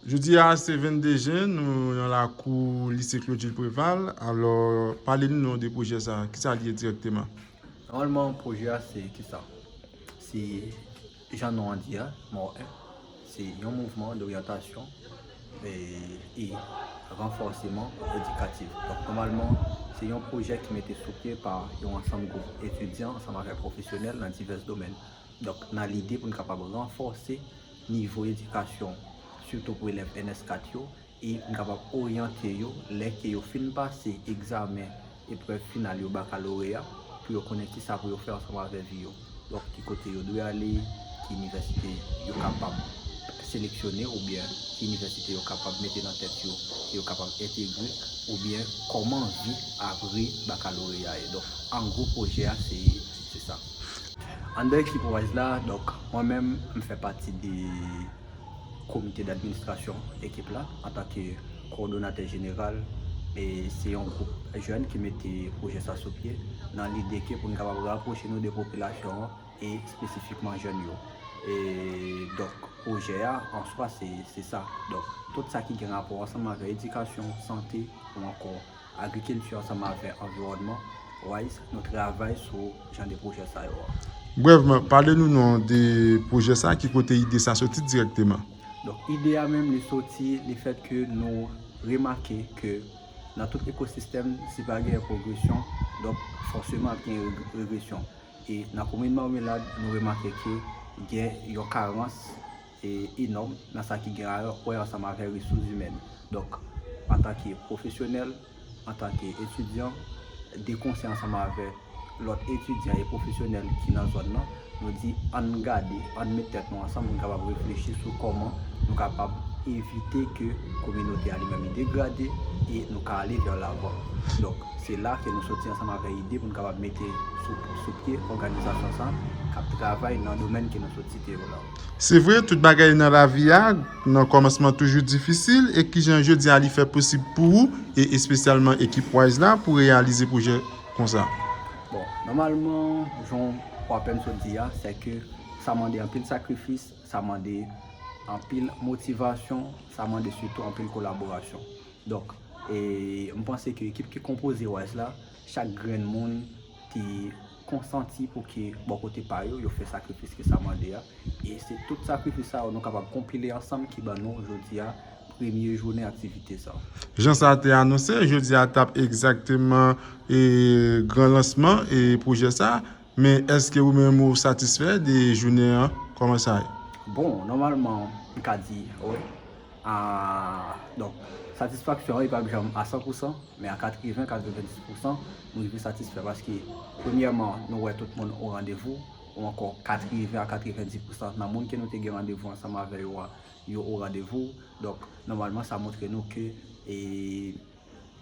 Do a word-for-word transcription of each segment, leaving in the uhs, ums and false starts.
Jodi a, se vennde jen, nou nan lakou lise Claude Jules Préval. Alò, pale nou non de pwojè sa a. Kisa l ye dirèkteman? Nòmalman, pwojè a se kisa? Se jan non an di a, MORE, se yon mouvman doryantasyon e, e ranfòseman edikatif. Donk, nòmalman, se yon pwojè ki mete sou pye pa yon ansanm gwoup etidyan ansanm avèk pwofesyonèl nan divès domèn. Donk, nan lide pou n kapab ranfòse nivo edikasyon, sitou pou elèv N S kat yo, e pou n kapab oryante yo lè ke yo fin pase egzamen eprèv final yo, bakaloreya, pou yo konnen kisa pou yo fè ansanm avèk vi yo. Donk, ki kote yo dwe ale, ki inivèsite yo kapab seleksyone, oubyen ki inivèsite yo kapab mete nan tèt yo, ke yo kapab entegre, oubyen kòman vi apre bakaloreya ye. Donk, an gwo, pwojè a, se, se sa. Anndan ekip Wise la, donk, mwen menm, m fè pati de komite d'administrasyon ekip la, antanke kowòdonatè jeneral, e se yon gwoup jèn ki mete pwojè sa sou pye, nan lide ke pou n kapab rapwoche nou de popilasyon an, e espesifikman jèn yo. E donk, pwojè a, an swa, se, se sa. Donk, tout sa ki gen rapò ansanm avèk edikasyon, sante, ou ankò agrikilti ansanm avèk anviwònman, Wise, nou travay sou jan de pwojè sa yo a. Brèvman, pale nou non de pwojè sa, ki kote ide sa soti dirèkteman? Donk, ide a menm, li soti lefèt ke nou remake ke nan tout ekosistèm, si pa gen pwogresyon, donk, fòseman ap gen reg-, regresyon. E nan komin Marmelad, nou remake ke gen yon karans e enòm nan sa ki gen a wè ansanm avèk resous imèn. Donk, antanke pwofesyonèl, antanke etidyan, de konsèy ansanm avèk lòt etidyan e pwofesyonèl ki nan zòn nan, nou di, ann gade, ann met tèt nou ansanm pou n kapab reflechi sou kòman nou kapab evite ke kominote a li menm li degrade e nou ka ale vè lavan. Donk, se la ke nou soti ansanm avèk ide pou n kapab mete sou, sou pye òganizasyon sa a, k ap travay nan domèn ke nou sot site yo la. Se vre, tout bagay nan lavi a, nan kòmansman toujou difisil, e kijan jodi a li fè posib pou ou, e espesyalman ekip Wise la, pou reyalize pwojè konsa? Bon, nòmalman, jan w apèn sot di a, se ke sa mande anpil sakrifis, sa mande anpil motivasyon, sa mande sitou anpil kolaborasyon. Donk, e, m panse ke ekip ki konpoze Wise la, chak grenn moun te konsanti pou ke bò kote pa yo, yo fè sakrifis ke sa mande a. E se tout sakrifis sa yo nou kapab konpile ansanm ki ban nou jodi a premye jounen aktivite sa. Jan sa te anonse, jodi a t ap egzakteman, e, gran lansman, e, pwojè sa. Men èske ou menm ou satisfè de jounen an? Kòman sa ye? Bon, nòmalman, m ka di, wi. A, donk, satisfaksyon an, li p ap janm a san pou san, men a katreven, katrevenndis pou san, nou rive satisfè paske, premyèman, nou wè tout moun o randevou, ou ankò katreven a katrevenndis pou san nan moun ke nou te gen randevou ansanm avè yo a, yo o randevou. Donk, nòmalman, sa montre nou ke, e,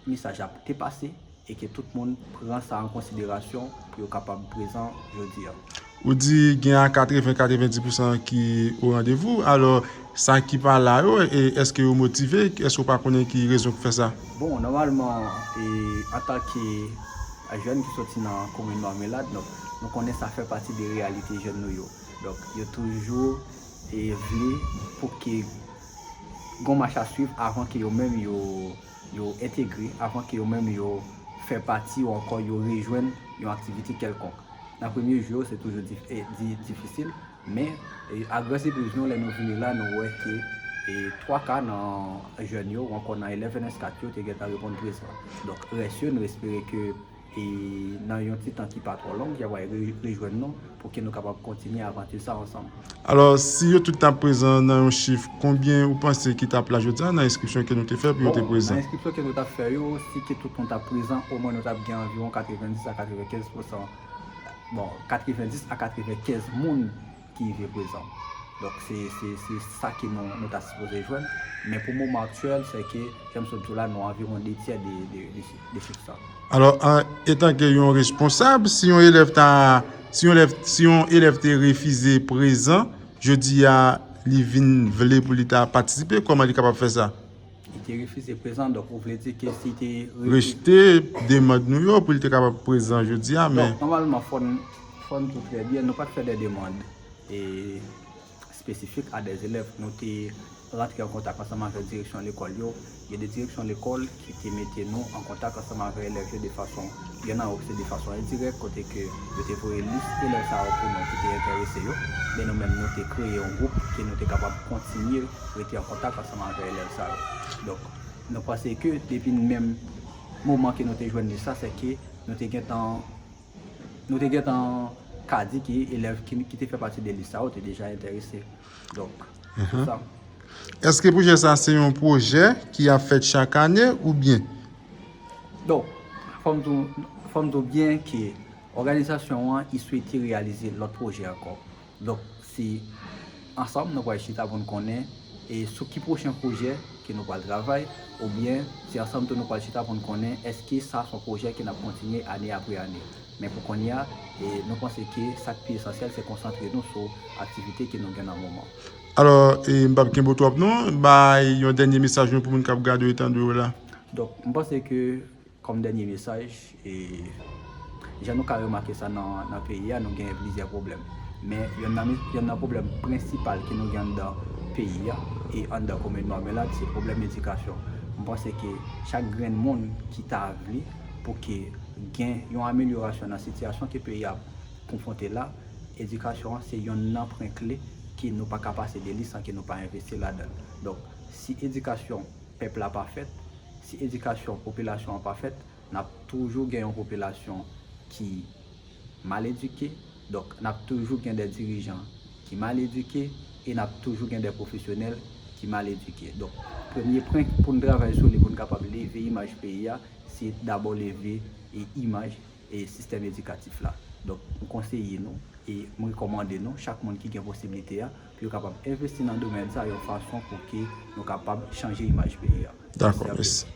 mesaj la te pase e ke tout moun pran sa an konsiderasyon pou yo kapab prezan jodi a. Ou di gen a katreven, katrevenndis pou san ki o randevou. Alò, sa ki pa la yo, e èske yo motive? Èske w pa konnen ki rezon k fè sa? Bon, nòmalman, e, antanke jèn ki soti nan komin Marmelad, donk, nou konnen sa fè pati de reyalite jèn nou yo. Donk, yo toujou, e, vle pou ke gon mach a swiv avan ke yo menm yo yo entegre avan ke yo menm yo fè pati ou ankò yo rejwenn yon aktivite kèlkonk. Nan premye jou yo, se toujou dif-, e, di-, difisil, men, e, a gran sipriz nou, lè nou vini la, nou wè ke, e, twa ka nan jèn yo ou ankò nan elèv N S kat yo te gentan reponn prezan. Donk, rès yo, nou espere ke e nan yon ti tan ki pa twò long, y ap re-, rejwenn nou pou ke nou kapab kontinye avanti sa ansanm. Alò, si yo tout t ap prezan nan yon chif, konbyen ou panse ki t ap la jodi a nan enskripsyon ke nou te fè pou yo te prezan? Bon, nan enskripsyon ke nou t ap fè yo, si ke tout moun t ap prezan, omwen nou t ap gen anviwon katrevenndis a katrevenkenz pou san. Bon, katrevenndis a katrevenkenz moun ki rive prezan. Donk, se, se, se sa ke nou, nou ta sipoze jwenn. Men pou moman aktyèl, se ke, jan m sot di w la, nou anviwon de tyè de, de, de, de chif sa. Alò, an, etanke yon responsab, si yon elèv ta, si yon elèv, si yon elèv te refize prezan, jodi a, li vin vle pou li ta patisipe, kòman li kapab fè sa? Li te refize prezan, donk ou vle di ke si te refi- Rejte demann nou yo pou li te kapab prezan jodi a, men. Donk, nòmalman, fò n, fò n di w trè byen, nou pa t fè de demann, e, espesifik a de elèv. Nou te rantre an kontak ansanm avèk direksyon lekòl yo. Gen de direksyon lekòl ki te mete nou an kontak ansanm avèk elèv yo de fason, gen nan yo ki se de fason endirèk, kote ke yo te voye lis elèv sa yo pou nou ki te enterese yo. Men nou menm, nou te kreye yon gwoup ke nou te kapab kontinye rete an kontak ansanm avèk elèv sa yo. Donk, nou panse ke depi menm moman ke nou te jwenn lis sa, se ke nou te gentan, nou te gentan ka di ke elèv ki, ki te fè pati de lis sa yo te deja enterese. Donk, se sa. Èske pwojè sa se yon pwojè ki ap fèt chak ane oubyen? Donk, fò m di w, fò m di w byen ke òganizasyon an, i swete reyalize lòt pwojè ankò. Donk, se ansanm nou pral chita pou n konnen e sou ki pwochen pwojè ke nou pral travay, oubyen se ansanm tou nou pral chita pou n konnen èske sa se yon pwojè ke n ap kontinye ane apre ane. Men pou kounye a, e nou panse ke sa k pi esansyèl se konsantre nou sou aktivite ke nou gen nan moman. Alò, e m p ap kenbe w twòp non, bay yon dènye mesaj nou pou moun k ap gade w e tande w la. Donk, m panse ke kòm dènye mesaj, e jan nou ka remake sa nan, nan peyi a, nou gen plizyè pwoblèm. Men yonn nan, yonn nan pwoblèm prensipal ke nou gen anndan peyi a e anndan komin Mawomè la, se pwoblèm edikasyon. M panse ke chak grenn moun ki ta vle pou ke gen yon amelyorasyon nan sitiyasyon ke peyi a konfwonte la, edikasyon an se yonn nan pwen kle ke nou pa ka pase de li san ke nou pa envesti ladan l. Donk, si edikasyon pèp la pa fèt, si edikasyon popilasyon an pa fèt, n ap toujou gen yon popilasyon ki mal edike. Donk, n ap toujou gen de dirijan ki mal edike e n ap toujou gen de pwofesyonèl ki mal edike. Donk, premye pwen pou n travay sou li pou n kapab leve imaj peyi a, se dabò leve e imaj e sistèm edikatif la. Donk, m konseye nou e m rekòmande nou, chak moun ki gen posiblite a, pou yo kapab envesti nan domèn sa yon fason pou ke nou kapab chanje imaj peyi a. Dakò, mèsi.